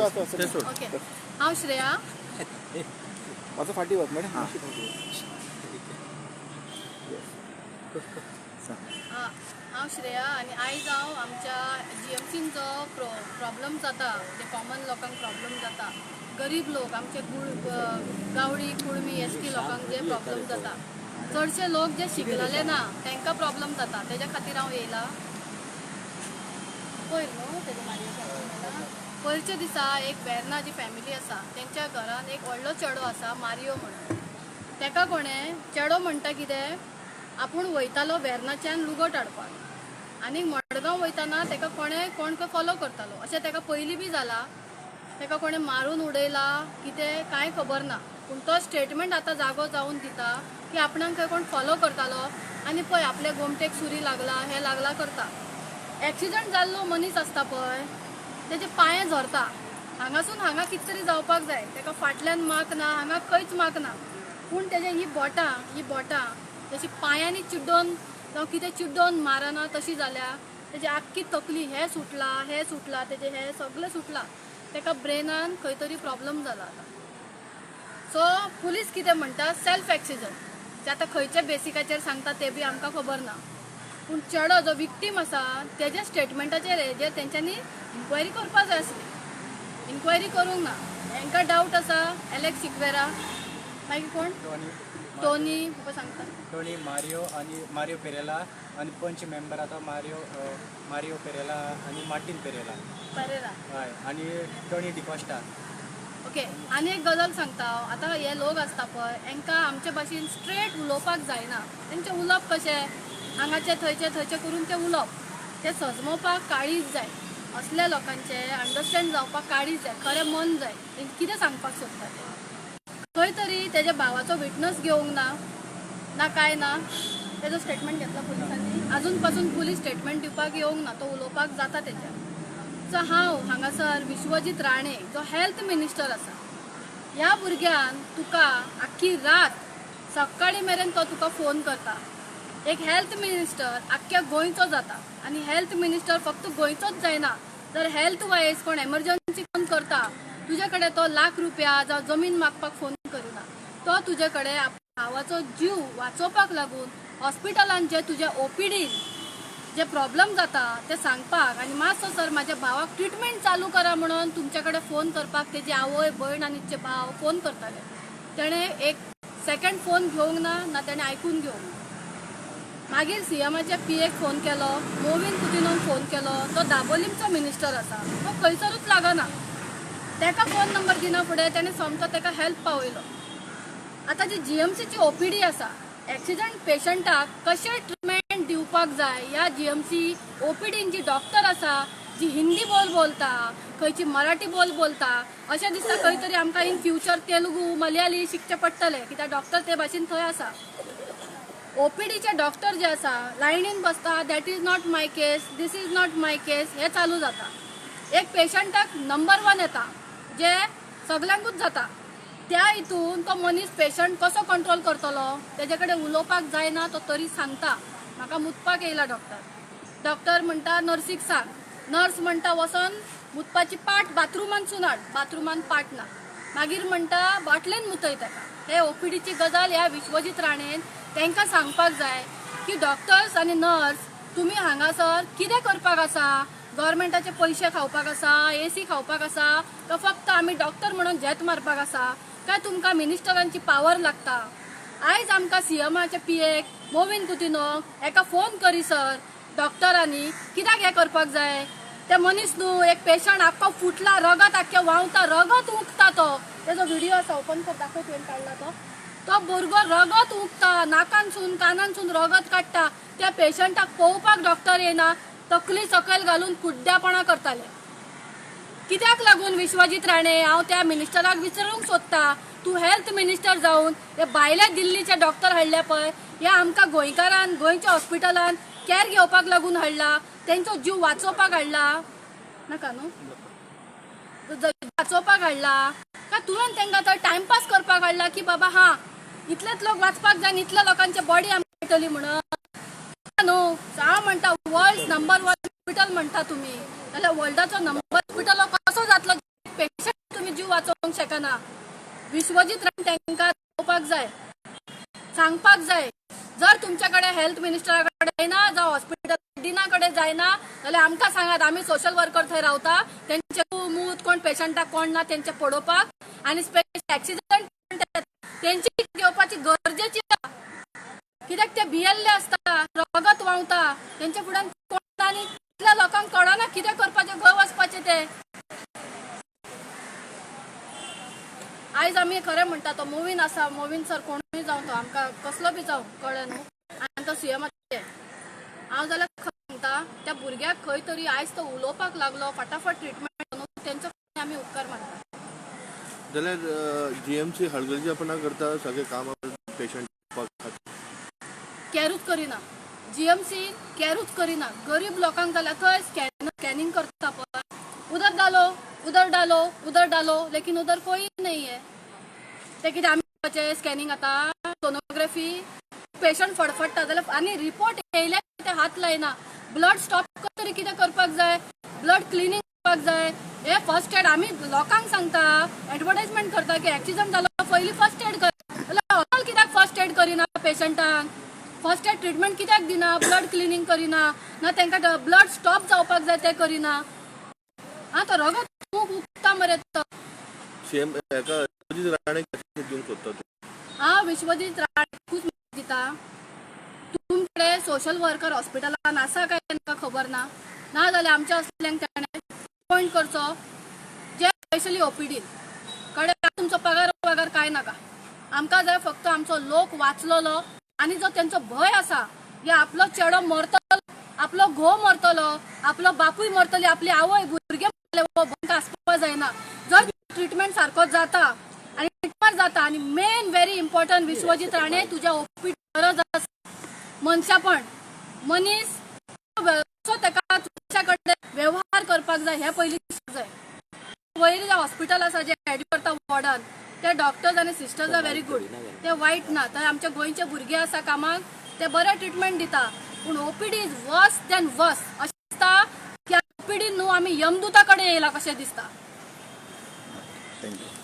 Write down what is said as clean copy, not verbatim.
असं सोड. ओके, हांव श्रेया. मातसो फाटी वच मॅडम, मातशी फाटी वच. हांव श्रेया आनी आयज हांव आमच्या जीएमसीन जो प्रॉब्लम जाता, जे कॉमन लोकांक प्रॉब्लम जाता, गरीब लोक आमचे गुळ गावडी, कुळमी, एसटी लोकांक जे प्रॉब्लम जाता, चडशे लोक जे शिकलेले ना तांकां प्रॉब्लम जाता, तेज्या खातीर हांव येयला. पयर न्हू तेजे मारयो, पयरच्या दिसा एक वेर्ना जी फॅमिली आसा, तेंच्या घरान एक व्हडलो चेडो आसा मारियो म्हणून. तेका कोणें, चेडो म्हणटा कितें, आपूण वयतालो वेर्नाच्यान लुगट हाडपाक आनी मडगांव वयताना तेका कोणें कोण फॉलो करतालो. अशें तेका पयलीं बी जाला. तेका कोणें मारून उडयला कितें कांय खबर ना, पूण तो स्टेटमेंट आतां जागो जावन दिता की आपणाक खंय कोण फॉलो करतालो आनी पळय आपल्या गोमटेक सुरी लागला, हें लागला करता. एक्सिडंट जाल्लो मनीस आसता पळय, तेजे पांये झरता हांगासून हांगा, कितें तरी जावपाक जाय. तेका फाटल्यान माक ना, हांगा खंयच माक ना, पूण तेजे ही बोटां जशी पांयांनी चिड्डोन जावं कितें चिड्डोन मारना तशी जाल्या. तेजी आख्खी तकली हें सुटला, हें सुटला, तेजें हें सगळें सुटला. तेका ब्रेनान खंय तरी प्रॉब्लम जाला आतां. सो पुलीस कितें म्हणटा, सेल्फ एक्सिडंट. ते आतां खंयच्या बेसिकाचेर सांगता ते बी आमकां खबर ना, पूण चेडो जो विक्टीम आसा तेज्या स्टेटमेंटाचेर हेजेर तेंच्यांनी इन्क्वायरी करपा जाय आसली. इन्क्वायरी करूंक ना. हेंकां डावट आसा एलेक्स सिक्वेरा, मागीर कोण? टोनी. टोनी, तुका सांगता. टोनी मारियो आणि मारियो पेरेला आणि पंच मेंबर आता मारियो मारियो पेरेला आणि मार्टीन पेरेला. परेरा. हय, आणि टोनी डिकॉस्टा. ओके, आनी एक गजाल सांगता हांव. आतां हे लोक आसता पळय, हेंकां आमचे भाशेन स्ट्रेट उलोवपाक जायना. तेंचें उलोवप कशें, हांगाचें थंयचें थंयचें करून तें उलोवप, तें सजमोवपाक काळीज जाय. असल्या लोकांचें अंडरस्टँड जावपाक काळीज जाय, खरें मन जाय. तें कितें सांगपाक सोदता तें खंय तरी तेज्या भावाचो विटनस घेवंक ना, ना काय ना. तेजो स्टेटमेंट घेतला पुलिसांनी? अजून पासून पुलीस स्टेटमेंट दिवपाक येवंक ना. तो उलोवपाक जाता तेज्या. सो हांव हांगासर विश्वजीत राणे जो हेल्थ मिनिस्टर आसा, ह्या भुरग्यान तुका आख्खी रात सकाळी मेरेन तो तुका फोन करता. एक हेल्थ मिनिस्टर आख्ख्या गोंयचो जाता आनी हेल्थ मिनिस्टर फक्त गोंयचोच जायना. जर हेल्थ वायज कोण एमर्जन्सी फोन करता तुजे कडेन, तो लाख रुपया जावं जमीन मागपाक फोन करिना. तो तुजे कडेन भावाचो जीव वाचोवपाक लागून हॉस्पिटलान जे तुज्या ओपीडीन जे प्रॉब्लम जाता ते सांगपाक आनी मातसो सर माझ्या भावाक ट्रिटमेंट चालू करा म्हणून तुमचे कडेन फोन करपाक तेजी आवय, भयण आनी तिचे भाव फोन करताले. तेणें एक सेकंड फोन घेवंक ना, ना तेणें आयकून घेवंक ना. मागीर सीएमाच्या पीएक फोन केलो, मोविन कुतिनोन फोन केलो. तो दाबोलीमचो मिनिस्टर आसा, तो खंयसरूच लागना. तेका फोन नंबर दिना फुडें तेणें सोमतो तेका हेल्प पावयलो. आतां जी जीएमसीची ओपीडी आसा, एक्सिडंट पेशंटाक कशें ट्रिटमेंट दिवपाक जाय, ह्या जीएमसी ओपीडीन जी डॉक्टर आसा, जी हिंदी बोल बोलता, खंयची मराठी बोल बोलता, अशें दिसता खंय तरी आमकां इन फ्युचर तेलुगू, मलयाली शिकचें पडटलें, कित्याक डॉक्टर ते भाशेन थंय आसा. ओपीडीचे डॉक्टर जे आसा, लायनीन बसता, "That is not my case, this is not my case," हे चालू जाता. एक पेशंटाक नंबर वन येता, जे सगल्यांकूच जाता, त्या हितून तो मनीस पेशंट कसो कंट्रोल करतलो? तेजे कडेन उलोवपाक जायना, तो तरी सांगता, म्हाका मुतपाक येयला डॉक्टर. डॉक्टर म्हणटा, नर्सीक सांग. नर्स म्हणटा, वचोन मुतपाची पाट बाथरुमानसून हाड. बाथरुमान पाट ना. मागीर म्हणटा, बाटलेन मुतय ताका. हे ओपीडीची गजाल ह्या विश्वजीत राणेन तांकां सांगपाक जाय की डॉक्टर्स आनी नर्स, तुमी हांगासर कितें करपाक आसा? गव्हर्मेंटाचे पयशे खावपाक आसा, एसी खावपाक आसा, तो फक्त आमी डॉक्टर म्हणून झेत मारपाक आसा काय तुमकां मिनिस्टरांची पावर लागता? आयज आमकां सीएमाच्या पीएक मोविन कुतिनो एका फोन करीसर डॉक्टरांनी कित्याक हें करपाक जाय? ते मनीस न्हू, एक पेशंट आख्खो फुटला, रगत आख्खें व्हांवता, रगत उकता. तो तेजो व्हिडिओ आसा, ओपन कर, दाखय. तुवें काडला तो. तो भुरगो रगत उकता, नाकानसून कानानसून रगत काडटा. त्या पेशंटाक पळोवपाक डॉक्टर येना. तकली सकयल घालून कुड्ड्यापणा करताले. कित्याक लागून विश्वजीत राणे, हांव त्या मिनिस्टराक विचारूंक सोदता, तूं हेल्थ मिनिस्टर जावन हे भायल्या दिल्लीचे डॉक्टर हाडल्या पळय, हे आमकां गोंयकारान गोंयच्या हॉस्पिटलान कॅर घेवपाक लागून हाडला, तेंचो जीव वाचोवपाक हाडला, नाका न्हू, वाचोवपाक हाडला काय तुवें तांकां थंय टायमपास करपाक हाडला की बाबा हा, इतलेच लोक वाचपाक जाय आनी इतल्या लोकांचे बॉडी आमकां मेळटली म्हणून न्हू? हांव म्हणटा, वर्ल्ड नंबर वन हॉस्पिटल म्हणटा तुमी, जाल्यार वर्ल्डाचो नंबर हॉस्पिटल कसो जातलो? आयकना. विश्वजीत राणे तांकां उलोवपाक जाय, सांगपाक जाय. जर तुमच्या कडेन हेल्थ मिनिस्टरा कडेन जायना जावं हॉस्पिटल डिना कडेन जायना जाल्यार आमकां सांगात. आमी सोशल वर्कर थंय रावता. तेंचे मूत कोण पेशंटाक कोण ना तेंचे पळोवपाक आनी स्पेशल एक्सिडंट तेंची घेवपाची गरजेची आसा. कित्याक ते भियेल्ले आसता, रगत व्हांवता तेंच्या फुड्यान कोण ना आनी कितल्या लोकांक कळना कितें करपाचें, खंय वचपाचें तें. आयज आमी खरें म्हणटा, तो मोवीन आसा, मोवीन सर कोणूय जावं, तो आमकां कसलो बी जावं, कळ्ळें न्हू. आनी तो सीएमाचे हांव जाल्यार खरें सांगता, त्या भुरग्याक खंय तरी आयज तो उलोवपाक लागलो, फाटाफाट ट्रिटमेंट न्हू, तेंचो आमी उपकार मानता. जाल्यार जीएमसी हलगर्जीपणा करता सगळे काम पेशंट खातीर? कॅरूच करिना जीएमसी, कॅरूच करिना गरीब लोकांक. जाल्यार थंय स्कॅनिंग करता पळय, उधर डालो, उधर डालो, उधर डालो, लेकिन उधर कोई नहीं है. ते कितें आमी करपाचें स्कॅनिंग आतां, सोनोग्राफी? पेशंट फडफडटा जाल्यार आनी रिपोर्ट येयले ते हात लायना. ब्लड स्टॉप तरी कितें करपाक जाय, ब्लड क्लिनींग करपाक जाय. हे फर्स्ट एड आमी लोकांक सांगता, एडवर्टायजमेंट करता की एक्सिडंट जालो पयलीं फर्स्ट एड कर, जाल्यार हॉस्पिटल कित्याक फर्स्ट एड करिना? पेशंटांक फर्स्ट एड ट्रिटमेंट कित्याक दिना? ब्लड क्लिनींग करिना ना, तांकां ब्लड स्टॉप जावपाक जाय तें करिना. आं, तो रगत खूब उगता मरे तो. सीएम हेका विश्वजीत राणे कशें दिवंक सोदता तूं? हांव विश्वजीत राणेकूच दिता. तुमकडे सोशल वर्कर हॉस्पिटलान आसा काय तांकां खबर ना. ना जाल्यार आमच्या असल्यांक ताणें अपॉयंट करचो, जे स्पेशली ओपीडीन कडेन. तुमचो पगार पगार काय नाका आमकां, जाय फक्त आमचो लोक वाचलोलो आनी जो तेंचो भंय आसा की आपलो चेडो मरतलो, आपलो घोव मरतलो, आपलो बापूय मरतली, आपली आवय, भुरगे मरतले, हो भंय आसपा जायना. जर ट्रिटमेंट सारको जाता आनी ट्रिटमेंट जाता आनी main very important, Vishwajit Rane, तुज्या ओपी गरज आसा मनशापण. मनीस कसो ताका तुमच्या कडेन व्यवहार करपाक जाय हें पयलीं जाय. वयर जे हॉस्पिटल आसा, जे हेड करता वॉर्डान, ते डॉक्टर्स आनी सिस्टर्स are very good, ते वायट ना. तर आमच्या गोंयचे भुरगे आसा कामाक, ते बरे ट्रिटमेंट दिता, पूण OPD is worse than worse. अशें दिसता की ओपीडी न्हू, आमी यमदूता कडेन येयला कशें दिसता. Thank you.